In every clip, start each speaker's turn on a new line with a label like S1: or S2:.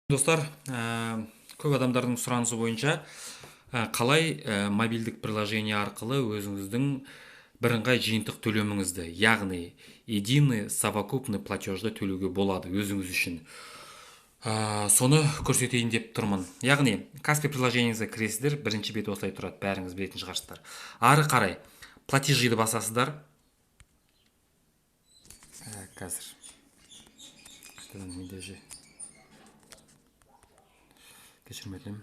S1: Достар, көп адамдардың сұранысы бойынша қалай мобильдік приложение арқылы өзіңіздің бірыңғай жиынтық төлеміңізді, яғни единый совокупный платежді төлеуге болады өзіңіз үшін. Соны көрсетейін деп тұрмын. Яғни Каспи приложениеңізге кіресіздер, бірінші бет осылай тұрады, бәріңіз білетін шығарсыздар. Ары қарай платежиді басасыздар. Қазір. Қайтадан менде же кешірім өтінемін.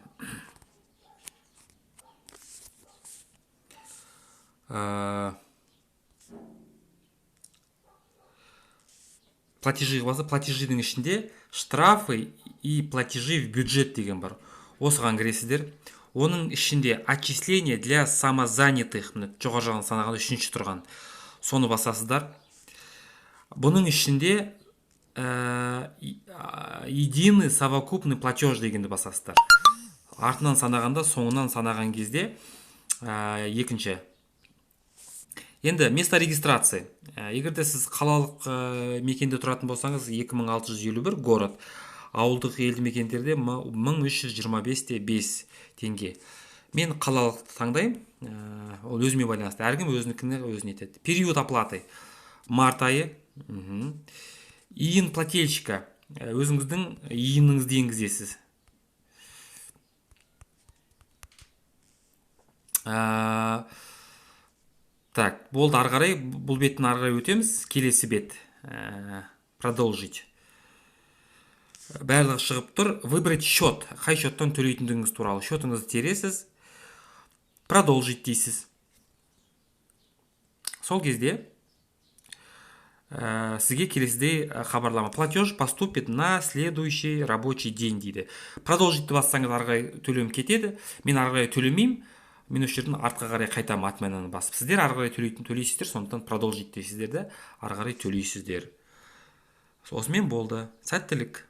S1: Платежи басып, платежидің ішінде штрафы и платежи в бюджет деген бар. Осыған кіресіздер. Оның ішінде отчисление для самозанятых, міне жоғары жағынан санаған үшінші тұрған. Соны басасыздар. Бұның ішінде единый совокупный платеж дегенді басасыздар. Артынан санағанда, соңынан санаған кезде екінші. Енді место регистрации. Егер де сіз қалалық мекенде тұратын болсаңыз, 2651 город. Ауылдық елді мекендерде 1325,5 теңге. Мен қалалықты таңдаймын. Ол өзіме байланысты. Әркім өзінікіне өзіне етеді. Период оплаты. Март айы. ИИН плательщика. Өзіңіздің ИИН-іңізді енгізесіз. Так, болды, ары қарай, бұл беттен ары қарай өтеміз. Келесі бет. Продолжить. Барлығы шығып тұр. Выбрать счет. Қай счеттан төлейтіндігіңіз туралы. Счетыңызды тересіз. Продолжить дейсіз. Сол кезде сізге келесідей хабарлама. Платеж поступит на следующий рабочий день дейді. Продолжить бассаңыз ары қарай төлем кетеді. Мен ары қарай төлемеймін. Мен осы жерден артқа қарай қайтамын, отменаны басып. Сіздер ары қарай төлейсіздер, сондықтан продолжить дейсіздер де, ары қарай төлейсіздер. Осымен болды. Сәттілік.